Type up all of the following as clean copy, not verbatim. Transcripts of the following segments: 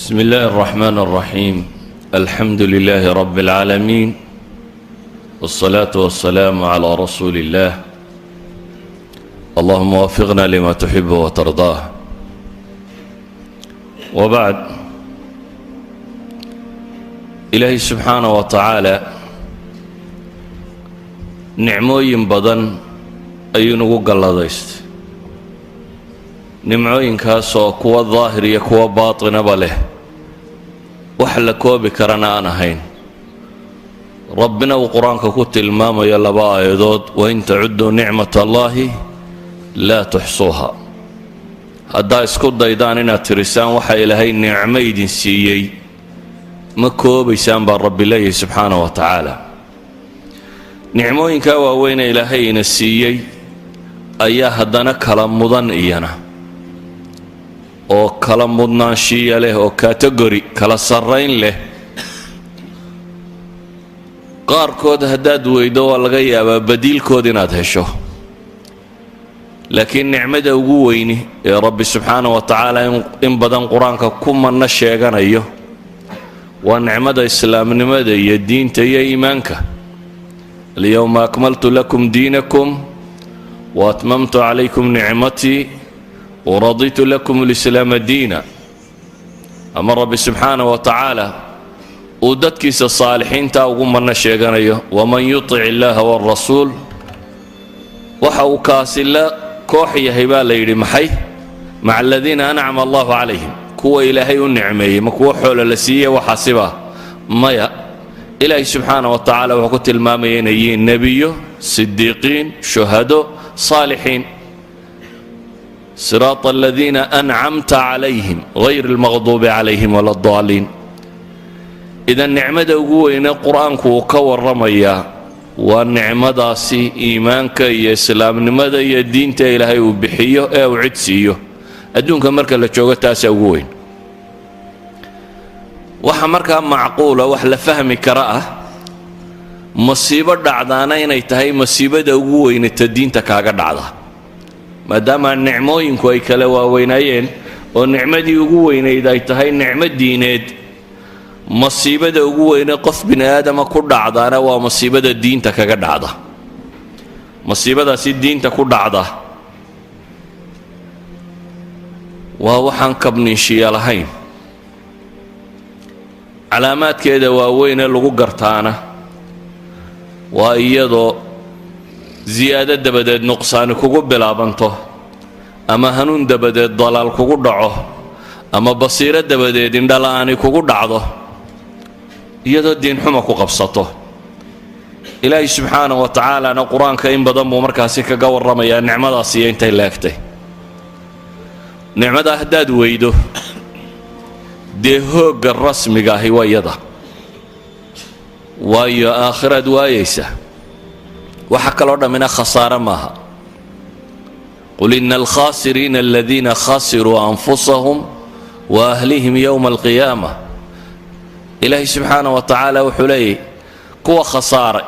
بسم الله الرحمن الرحيم، الحمد لله رب العالمين، والصلاة والسلام على رسول الله. اللهم وفقنا لما تحب وترضاه، وبعد. Ilaahay subxaana wa tacaala nicmooyin badan ayuu nagu galladaystay, nimcooyinkaasoo kuwa daahir iyo kuwa baatinaba leh, wax la koobi karana aan ahayn. Rabbina uu Qur-aanka ku tilmaamayo laba aayadood: وإن تعدوا نعمة الله لا تحصوها. Haddaa isku daydaan inaad tirisaan waxa Ilaahay nicmo idin siiyey, ma koobaysaan, baa Rabbi leeyahay subxaana wa tacaala. Nicmooyinkaa waaweyne Ilaahay ina siiyey ayaa haddana kala mudan iyana, oo kala mudnaanshiya leh, oo category kala sarrayn leh. Qaarkood haddaad weydo, waa laga yaabaa badiilkood inaad hesho, laakiin nicmada ugu weyni ee Rabbi subxaana wa tacaala in badan Qur-aanka ku manno sheeganayo waa nicmada islaamnimada iyo diinta iyo iimaanka. اليوم أكملت لكم دينكم وأتممت عليكم نعمتي ورضيت لكم الإسلام دينا. Ama Rabbi subxaana wa tacaala uu dadkiisa saalixiinta ugu manno sheeganayo: ومن يطع الله والرسول, waxa uu kaasi la koox yahay, baa la yidhi, maxay? مع الذين أنعم الله عليهم, kuwa Ilaahay u nicmeeyey. Ma kuwo xoolo la siiyey waxaasiba? Maya. Ilaahay subxaana wa tacaala wuxuu ku tilmaamaya inay yihiin nebiyo, sidiiqiin, shuhado, saalixiin. صراط الذين أنعمت عليهم غير المغضوب عليهم ولا الضالين. Idan nicmada ugu weyne Qur-aanku uu ka warramayaa waa nicmadaasi iimaanka iyo islaamnimada iyo diinta Ilaahay uu bixiyo ee uu cid siiyo adduunka marka la joogo. Taasaa ugu weyn. Waxa markaa macquula, wax la fahmi kara ah, masiibo dhacdaana inay tahay masiibada ugu weynata diinta kaaga dhacda, maadaama nicmooyinku ay kala waaweynaayeen oo nicmadii ugu weynayd ay tahay nicmo diineed. Masiibada ugu weyne qof bini aadama ku dhacdaana waa masiibada diinta kaga dhacda. Masiibadaasi diinta ku dhacda waa waxaan kabninshiya lahayn. Calaamaadkeeda waaweynee lagu gartaana waa iyadoo siyaado dabadeed nuqsaani kugu bilaabanto, ama hanuun dabadeed dalaal kugu dhaco, ama basiiro dabadeed indhala'aani kugu dhacdo, iyadoo diinxuma ku qabsato. Ilaahay subxaana wa tacaalana Qur-aanka in badan buu markaasi kaga warramayaa nicmadaas iyo intay leegtay. Nicmadaa haddaad weydo, dee hoogga rasmiga ahi waa iyada, waayo aakhiraad waayaysa, waxa kaloo dhammina khasaare maaha. قل إن الخاسرين الذين خسروا أنفسهم وأهليهم يوم القيامة. Ilaahay subxaana wa tacaala wuxuu leeyahy, kuwa khasaaray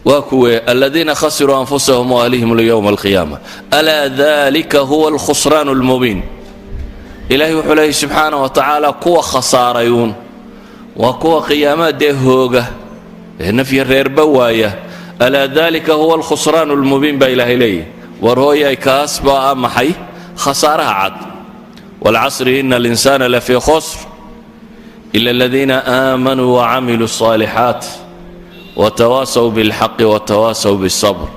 waa kuwee? الذين خسروا أنفسهم وأهليهم يوم القيامة ألا ذلك هو الخسران المبين. Ilaahay wuxuu leeyahy subxaana wa tacaala, kuwa khasaarayuun waa kuwa qiyaamaha dee hooga ee nafya reerba waaya. ألا ذلك هو الخسران المبين baa Ilaahay leeyahy. War hooyay, kaas baa ah maxay? Khasaaraha cad. والعصر إن الإنسان لفي خسر إلا الذين آمنوا وعملوا الصالحات وتواصوا بالحق وتواصوا بالصبر.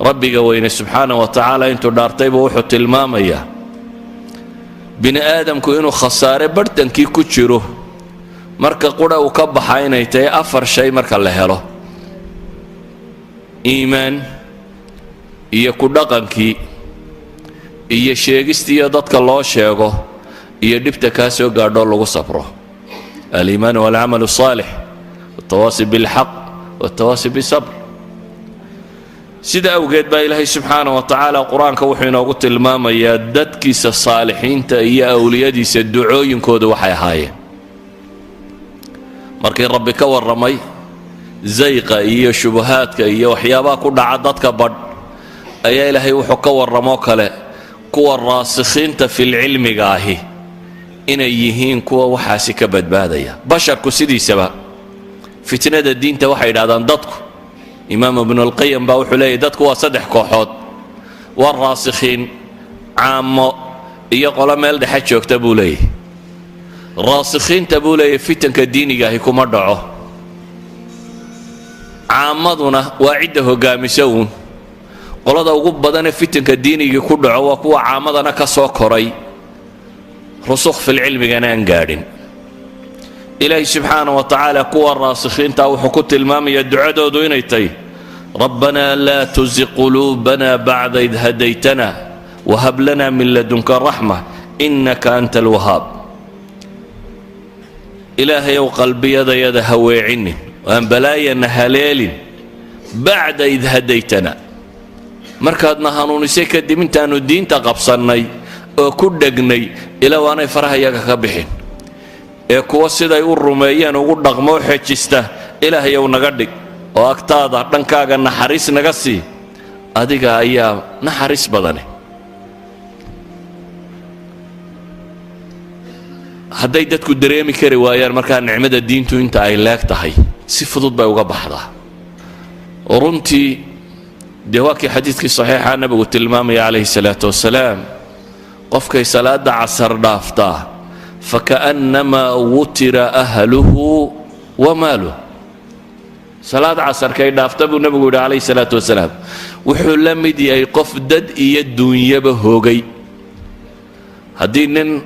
Rabbiga weyne subxaana wa tacaala intuu dhaartayba wuxuu tilmaamayaa bini aadamku inuu khasaare barhtankii ku jiro, marka qura uu ka baxa inay tahay afar shay marka la helo: iimaan iyo ku dhaqankii iyo sheegistiiyo dadka loo sheego iyo dhibta kaa soo gaadhoo lagu sabro. الإيمان والعمل الصالح والتواصي بالحق والتواصي بالصبر. Sida awgeed baa Ilaahay subxaana wa tacaala Qur-aanka wuxuu inoogu tilmaamayaa dadkiisa saalixiinta iyo awliyadiisa ducooyinkooda waxay ahaayeen. Markii Rabbi ka warramay zayqa iyo shubahaadka iyo waxyaabaha ku dhaca dadka badh, ayaa Ilaahay wuxuu ka warramoo kale kuwa raasikhiinta fil cilmiga ahi. Inay yihiin kuwa waxaasi ka badbaadaya. Basharku sidiisaba fitnada diinta, waxay yidhahdaan dadku, Imaam Ibnulqayim baa wuxuu leeyahy, dadku waa saddex kooxood: waa raasikhiin, caamo iyo qolo meel dhexe joogta buu leeyahy. Raasikhiinta, buu leeyahy, fitanka diinigaahi kuma dhaco. Caamaduna waa cidda hogaamisa uun. Qolada ugu badanee fitanka diinigii ku dhaco waa kuwa caamadana ka soo koray, rusukh fil cilmigana aan gaadhin. Ilaahi subxaana wa tacaala kuwa raasikhiinta wuxuu ku tilmaamayaa ducadoodu inay tahay: ربنا لا تزغ قلوبنا بعد إذ هديتنا وهب لنا من لدنك رحمة إنك أنت الوهاب. Ilaahayow, qalbiyadayada ha weecinin, aan balaayana haleelin, بعد إذ هديتنا, markaadna hanuunisay kadib, intaannu diinta qabsannay oo ku dhegnay, ilaa waanay faraha iyaga ka bixin ee kuwa siday u rumeeyeen ugu dhaqmoo xejista Ilaahayow naga dhig, oo agtaada dhankaaga naxariis naga sii, adiga ayaa naxariis badane. Hadday dadku dareemi kari waayaan markaa nicmada diintu inta ay leeg tahay, si fudud bay uga baxdaa runtii. Dee waa kii xadiidkii saxiixa nabigu tilmaamaya calayhi salaatu wasalaam: qofkay salaada casar dhaaftaa, فكأنما وتر أهله وماله. Salaad casarkay dhaafta, buu nabigu yidhi calayhi salaatu wasalaam, wuxuu la mid yahay qof dad iyo duunyaba hoogay. Haddii nin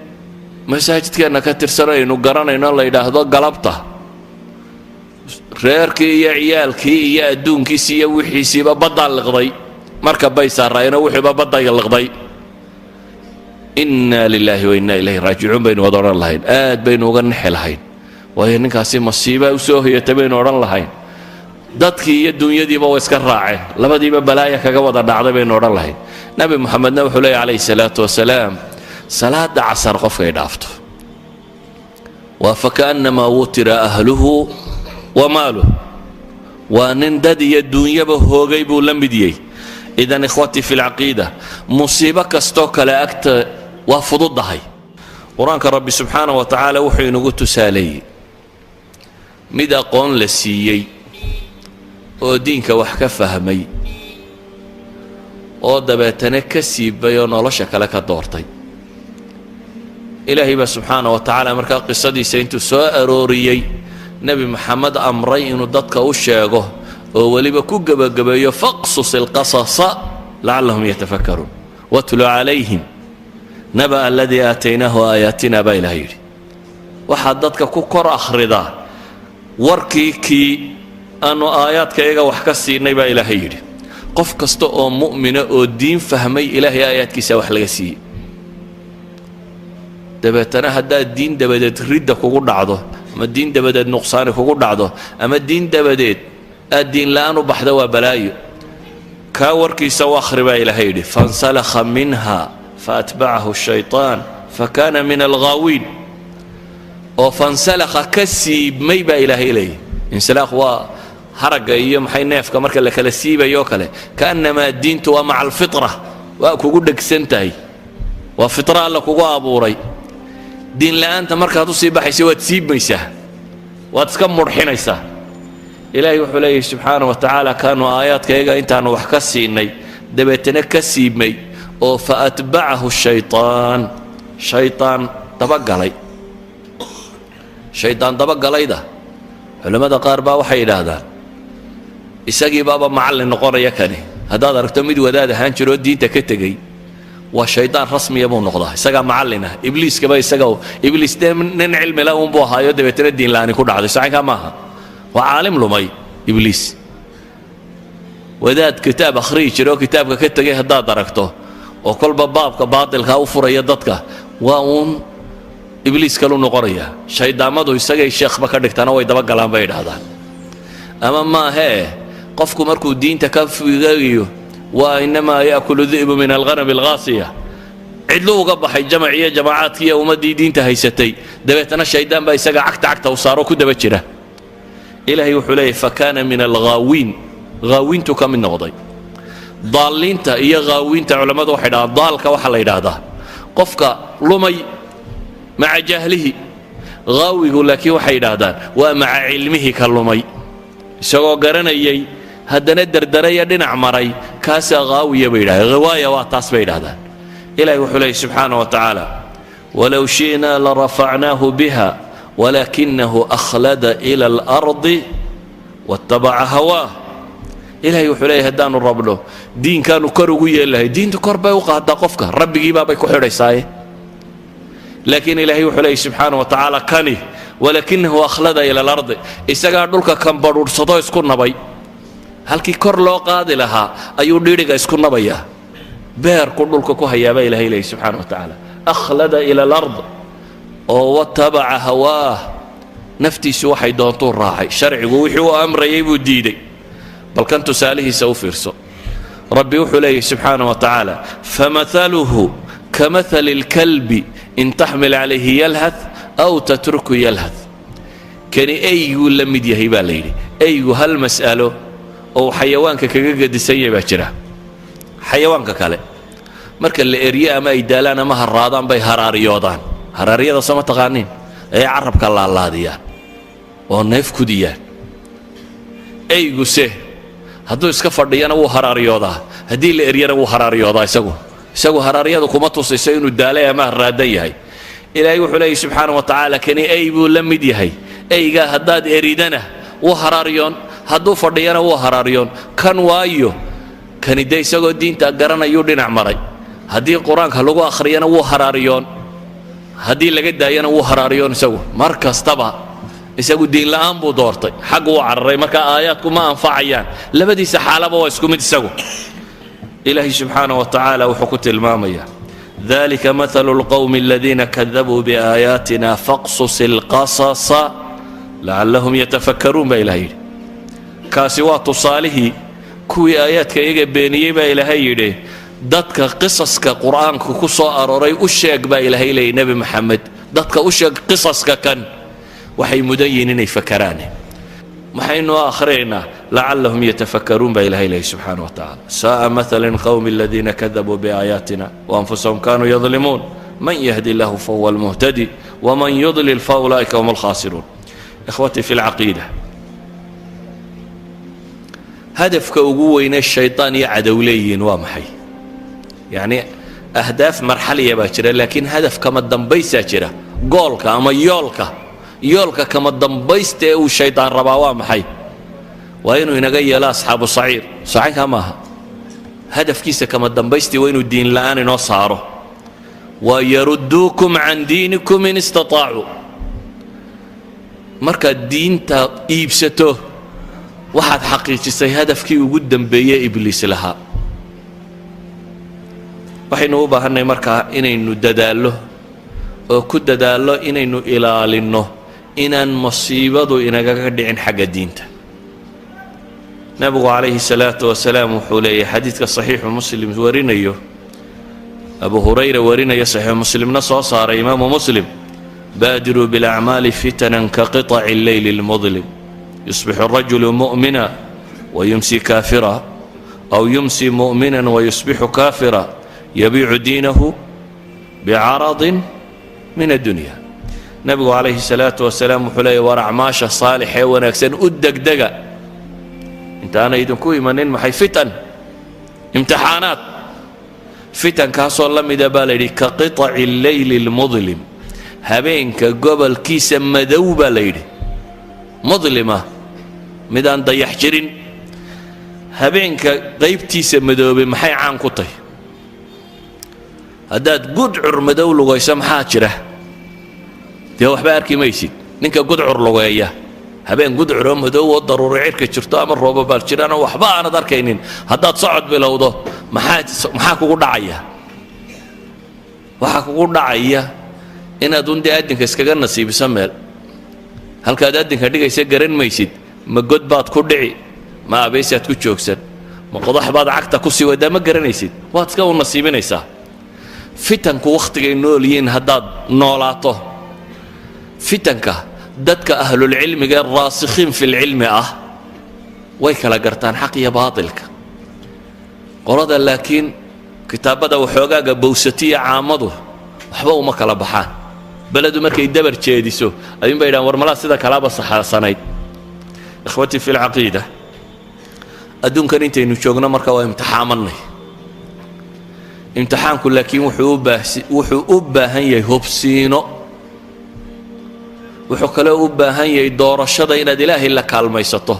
masaajidkeenna ka tirsan aynu garanayno la yidhaahdo galabta reerkii iyo ciyaalkii iyo adduunkiisii iyo wixiisiiba baddaa liqday, marka bay saaraayeenoo wixiiba badday liqday, إنا لله وإنا إليه راجعون baynu wada odhan lahayn, aad baynu uga nixi lahayn, waayo ninkaasi masiibaa u soo hoyatay baynu odhan lahayn. Dadkii iyo dunyadiiba way iska raaceen, labadiiba balaaya kaga wada dhacday baynu odhan lahayn. Nabi Muxamedna wuxuu leeya calayhi salaatu wasalaam, salaada casar qofkay dhaafto waa فكأنما وتر أهله وماله, waa nin dad iyo duunyaba hoogay buu la mid yahay. إذن إخوتي في العقيدة, musiibo kastoo kale agta waa fududahay. Qur-aanka Rabbi subxaana wa tacaala wuxuu inagu tusaaleeyey mid aqoon la siiyey oo diinka wax ka fahmay oo dabeetana ka siibay oo nolosha kale ka doortay. Ilaahay baa subxaana wa tacaala markaa qisadiisa intuu soo arooriyey, Nebi Maxamed amray inuu dadka u sheego oo weliba ku gebagabeeyo: فاقصص القصص لعلهم يتفكرون واتل عليهم نبأ الذي آتيناه آياتنا, baa Ilahay yidhi. Waxaad dadka ku kor akhridaa warkii kii aanu aayaadka iyaga wax ka siinay, baa Ilaahay yidhi. Qof kasta oo mu'mina oo diin fahmay, Ilaahay aayaadkiisa wax laga siiyey. Dabeetana haddaad diin dabadeed ridda kugu dhacdo, ama diin dabadeed nuqsaani kugu dhacdo, ama diin dabadeed aad diin la'aan u baxda, waa balaayo. Kaa warkiisa u akhri, baa Ilaahay yidhi: فانسلخ منها فأتبعه الشيطان فكان من الغاوين. Oo فانسلخ, ka siibmay, baa Ilaahay leeyahy. انسلاخ waa haragga iyo maxay, neefka marka la kala siibayo kale. كأنما diintu waa مع الفطرة, waa kugu dhegsan tahay, waa fitra Alla kugu abuuray. Diin la'aanta markaad usii baxaysa, waad siibmaysaa, waad iska murxinaysaa. Ilaahay wuxuu leeyahy subxaana wa tacaala, kaanu aayaadkayaga intaanu wax ka siinay dabeetana ka siibmay oo فأتبعه الشيطان, shaytaan dabagalay. Shaydaan dabagalayda culammada qaar baa waxay yidhaahdaan isagii baaba macallin noqonaya. Kani haddaad aragto mid wadaad ahaan jiroo diinta ka tegey, waa shaydaan rasmiya buu noqdaa, isagaa macallin ah. Ibliiskaba isaga, Ibliis dee nin cilmila unbuu ahaayo, dabeetana diin la'aani ku dhacday, saxinkaa maaha? Waa caalim lumay Ibliis. Wadaad kitaab akhriyi jira oo kitaabka ka tegay haddaad aragto, oo kolba baabka baatilkaa u furaya dadka, waa uun Ibliis kalu noqonaya. Shayddaamadu isagay sheekhba ka dhigtaana, way dabagalaan, bay idhaahdaan. Ama maahee, qofku markuu diinta ka figayo, waa إنما يأكل الذئب من الغنم القاصية. Cidlu uga baxay jamac iyo jamaacaadkii iyo ummaddii diinta haysatay, dabeetana shaydaan baa isaga cagta cagta u saaro, ku daba jira. Ilaahay wuxuu leeyahy: فكان من الغاوين, haawiintu ka mid noqday. Daalliinta iyo haawiinta culammadu waxay dhahaan, daalka waxaa la yidhaahdaa qofka lumay. Maca jahlihi. Haawigu laakiin waxay yidhaahdaan waa maca cilmihi ka lumay, isagoo garanayay haddana derdaraya, dhinac maray, kaasaa haawiya bay yidhahdeen. Ghiwaaya waa taas bay yidhahdaan. Ilahi wuxuu leeyay subxaana wa tacaala: "Walow shi'na larafacnaahu biha walakinahu akhlada ila alardi wattabaca hawaah." Ilahay wuxuu leeyahy, haddaanu rabno, diinkaanu kor ugu yeeli lahay. Diintu kor bay u qaadaa qofka, rabbigiibaabay ku xidhaysaaye. Laakiin ilaahay wuxuu leeyay subxaana wa tacaala, kani walakinahu akhlada ila alardi, isagaa dhulka kambadhuudhsadoo isku nabay. Halkii kor loo qaadi lahaa ayuu dhidhiga isku nabayaa, beerku dhulka ku hayaabaa ilahay leeyay subxaana wa tacaala. Akhlada ila alard oo watabaca hawaah, naftiisu waxay doontuu raacay, sharcigu wixii uu amrayay buu diiday. Bal kan tusaalihiisa u fiirso. Rabbi wuxuu leeyahy subxaana wa tacaala: "Famahaluhu kamahali اlkalbi in taxmil calayhi yalhath aw tatruku yalhath." Kani eyguu la mid yahay baa la yidhi. Eygu hal mas'alo oo xayawaanka kaga gedisan yahay baa jira. Xayawaanka kale marka la erye ama ay daalaan ama haraadaan bay haraariyoodaan. Haraaryada soo ma taqaaniin? Ayay carabka laalaadiyaan oo neef kudiyaan. Eyguse hadduu iska fadhiyana wuu haraaryoodaa, haddii la eryana wuu haraaryoodaa. Isagu haraaryadu kuma tusayso inuu daalay ama haraadan yahay. Ilaahay wuxuu leeyay subxaana wa tacaala, kani ey buu la mid yahay. Eygaa haddaad eridana wuu haraaryoon, hadduu fadhiyana wuu haraaryoon. Kan waayo, kani dee isagoo diinta garanayuu dhinac maray. Haddii Qur-aanka lagu akhriyana wuu haraaryoon, haddii laga daayana wuu haraaryoon. Isagu mar kastaba isagu diinla'aan buu doortay, xag wuu cararay. Marka aayaadku ma anfacayaan, labadiisa xaalaba waa isku mid isagu. Ilaahay subxaana wa tacaala wuxuu ku tilmaamayaa: "Dalika mathalu lqowmi aladiina kadabuu biaayaatina faqsus ilqasasa lacallahum yatafakkaruun" baa Ilahay yidhi. Kaasi waa tusaalihii kuwii aayaadka iyaga beeniyey baa Ilaahay yidhi. Dadka qisaska Qur-aanka ku soo arooray u sheeg baa Ilaahay leeyay. Nebi Maxamed, dadka u sheeg qisaska kan, waxay mudan yihiin inay fakaraan. Maxaynu akhriyaynaa? Lacallahum yatafakkaruun baa Ilahay leeyay subxaana wa tacala. Saa'a mathala qowmi aladiina kadabuu biaayaatina waanfusahum kanuu yadlimuun. Man yahdi illahu fahuwa almuhtadi waman yudlil faulaa'ika hum alkhaasiruun. Ikhwatii fi lcaqiida, hadafka ugu weynee shaydaan iyo cadow leeyihiin waa maxay? Yacni ahdaaf marxaliya baa jira, laakiin hadaf kama dambaysaa jira. Goolka ama yoolka kama dambaysta ee uu shaydaan rabaa waa maxay? Waa inuu inaga yeelo asxaabu saciir. Saciirkaa maaha hadafkiisa kama dambaystii, waa inuu diin la'aan inoo saaro. Waa yarudduukum can diinikum in istataacuu. Markaad diinta iibsato, waxaad xaqiijisay hadafkii ugu dambeeyey Ibliis lahaa. Waxaynu u baahannahay markaa inaynu dadaallo oo ku dadaallo inaynu ilaalinno inaan masiibadu inagaga dhicin xagga diinta. Nabigu calayhi salaatu wasalaam wuxuu leeyahay xadiidka Saxiixu Muslim warinayo, Abu Hurayra warinaya, Saxiixu Muslimna soo saaray, Imaamu Muslim: "Baadiruu bilacmaali fitanan ka qiطaci alleyli اlmudlim, yusbixu الrajulu mu'mina wayumsi kaafira, aw yumsi mu'mina wayusbixu kaafira, yabiicu diinahu bicaradin min addunya." Nabigu calayhi salaatu wasalaam wuxuu leeyahy, war acmaasha saalix ee wanaagsan u degdega intaanay idinku imanin maxay? Fitan, imtixaanaad. Fitankaasoo la mida baa la yidhi ka qiطaci alleyli اlmudlim, habeenka gobolkiisa madow baa la yidhi, mudlima, midaan dayax jirin. Habeenka qaybtiisa madoobay maxay caan ku tahy? Haddaad gudcur madow lugayso, maxaa jira? Dee waxba arki maysid. Ninka gudcur lugeeya, habeen gudcuroo madow oo daruuri cirka jirto ama roobabaal jiraanoo waxba aanad arkaynin, haddaad socod bilowdo, maxaa kugu dhacaya? Waxaa kugu dhacaya inaad un dee addinka iskaga nasiibiso. Meel halkaad addinka dhigaysa garan maysid. Ma god baad ku dhici? Ma abeesaad ku joogsan? Ma qodax baad cagta ku sii wadaa? Ma garanaysid, waad iska u nasiibinaysaa. Fitanku wakhtigay nool yihiin haddaad noolaato, fitanka dadka ahlulcilmiga ee raasikhiin filcilmi ah way kala gartaan xaq iyo baatilka. Qolada laakiin kitaabada waxoogaaga bowsatiya, caamadu waxba uma kala baxaan. Beledu markay dabar jeediso ayuun bay yidhahan, war malaa sida kalaaba saxaasanayd. إخوتي في العقيدة, adduunkan intaynu joogno marka waa imtixaamanay. Imtixaanku laakiin wuxuu u baahan yahay hubsiino. Wuxuu kaloo u baahan yahay doorashada inaad Ilaahay la kaalmaysato.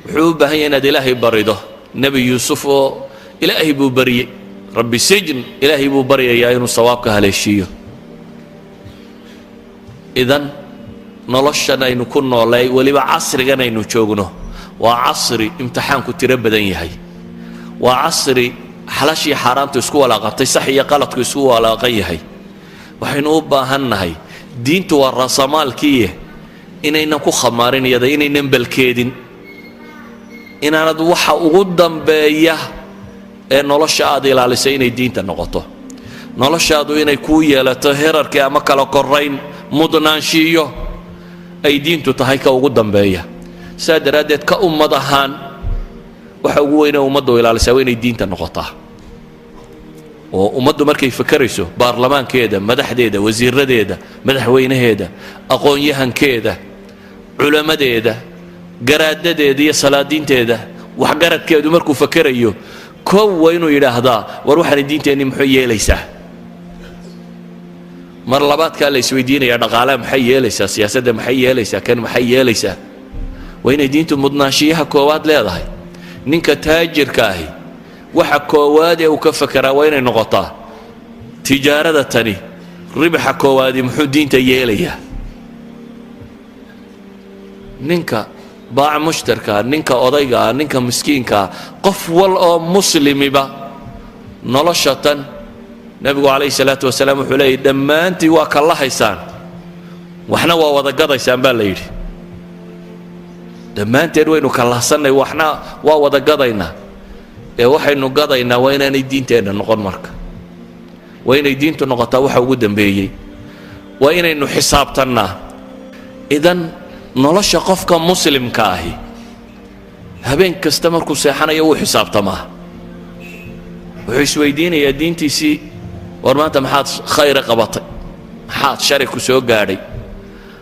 Wuxuu u baahan yahay inaad Ilaahay barido. Nebi Yuusuf oo Ilaahay buu bariyey, رب السجن, Ilaahay buu baryayaa inuu sawaabka haleeshiiyo. Idan noloshan aynu ku noolay, weliba casrigan aynu joogno, waa casri imtixaanku tiro badan yahay, waa casri xalashii xaaraantu isku walaaqantay, sax iyo qaladku isku walaaqan yahay. Waxaynu u baahannahay, diintu waa raasamaalkiiye, inaynan ku khamaarin iyada, inaynan balkeedin, inaanad waxa ugu dambeeya ee nolosha aad ilaalisay inay diinta noqoto, noloshaadu inay kuu yeelato herarkii ama kala korayn, mudnaanshiiyo ay diintu tahay ka ugu dambeeya. Saa daraaddeed, ka ummad ahaan, waxa ugu weynee ummaddu ilaalisaa waa inay diinta noqotaa. Oo ummaddu markay fakarayso, baarlamaankeeda, madaxdeeda, wasiiradeeda, madaxweynaheeda, aqoon-yahankeeda, culammadeeda, garaadadeeda iyo salaadiinteeda, waxgaradkeedu markuu fakerayo, kow waa inuu yidhaahdaa, war waxaana diinteenni muxuu yeelaysaa? Mar labaadkaa la isweydiinayaa, dhaqaalaha maxay yeelaysaa? Siyaasadda maxay yeelaysaa? Kan maxay yeelaysaa? Waa inay diintu mudnaanshiyaha koowaad leedahay. Ninka taajirka ahi waxa koowaad ee uu ka fakeraa waa inay noqotaa, tijaarada tani ribaxa koowaadi muxuu diinta yeelayaa? Ninka baac mushtarkaa, ninka odaygaa, ninka miskiinkaa, qof wal oo muslimiba nolosha tan Nebigu calayhi salaatu wasalaam wuxuu leeyahy, dhammaantii waa kallahaysaan, waxna waa wada gadaysaan baa la yidhi. Dhammaanteen waynu kallahsannay, waxna waa wada gadaynaa. Ee waxaynu gadaynaa waa inaanay diinteenna noqon. Marka waa inay diintu noqotaa waxa ugu dambeeyey. Waa inaynu xisaabtannaa. Idan nolosha qofka muslimka ahi, habeen kasta markuu seexanayo wuu xisaabtamaa. Wuxuu isweydiinayaa diintiisii, war maanta maxaad khayra qabatay? Maxaad shari ku soo gaadhay?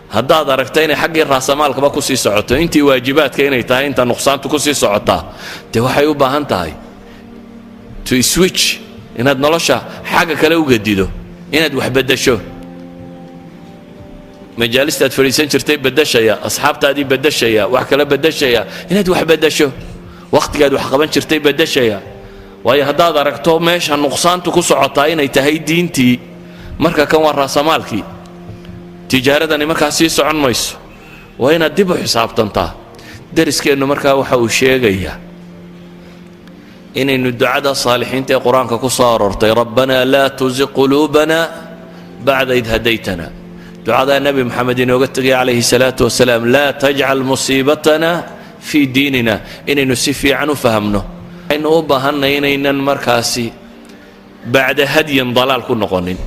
Haddaad aragta inay xaggii raasamaalkaba ku sii socoto, intii waajibaadka inay tahay inta nuqsaantu ku sii socotaa, dee waxay u baahan tahay to switch, inaad nolosha xagga kale u gedido, inaad wax beddesho, majaalistaad fadhiisan jirtay beddeshaya, asxaabtaadii beddeshaya, wax kale beddeshaya, inaad wax beddesho, wakhtigaad wax qaban jirtay beddeshaya. Waayo, haddaad aragto meesha nuqsaantu ku socotaa inay tahay diintii, marka kan waa raasamaalkii, tijaaradani markaa sii socon mayso. Waa inaad dib u xisaabtantaa. Dariskeennu markaa waxa uu sheegayaa inaynu ducada saalixiinta ee Qur-aanka ku soo aroortay, ربنا لا تزغ قلوبنا بعد إذ هديتنا, ducadaa Nebi Moxamed inooga tegay calayhi salaatu wasalaam, لا تجعل مصيبتنا في ديننا, inaynu si fiican u fahamno. Waxaynu u baahanay inaynan markaasi بعد هدي ضلال ku noqonin.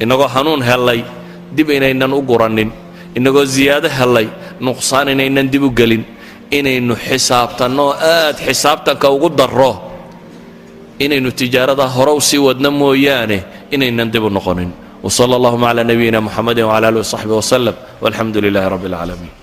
Inagoo hanuun hellay dib inaynan u guranin, inagoo ziyaado hellay nuqsaan inaynan dib u gelin, inaynu xisaabtanno, aad xisaabtanka ugu darro, inaynu tijaarada hore u sii wadno mooyaane inaynan dib u noqonin. وصلى اللهم على نبينا محمد وعلى آله وصحبه وسلم والحمد لله رب العالمين.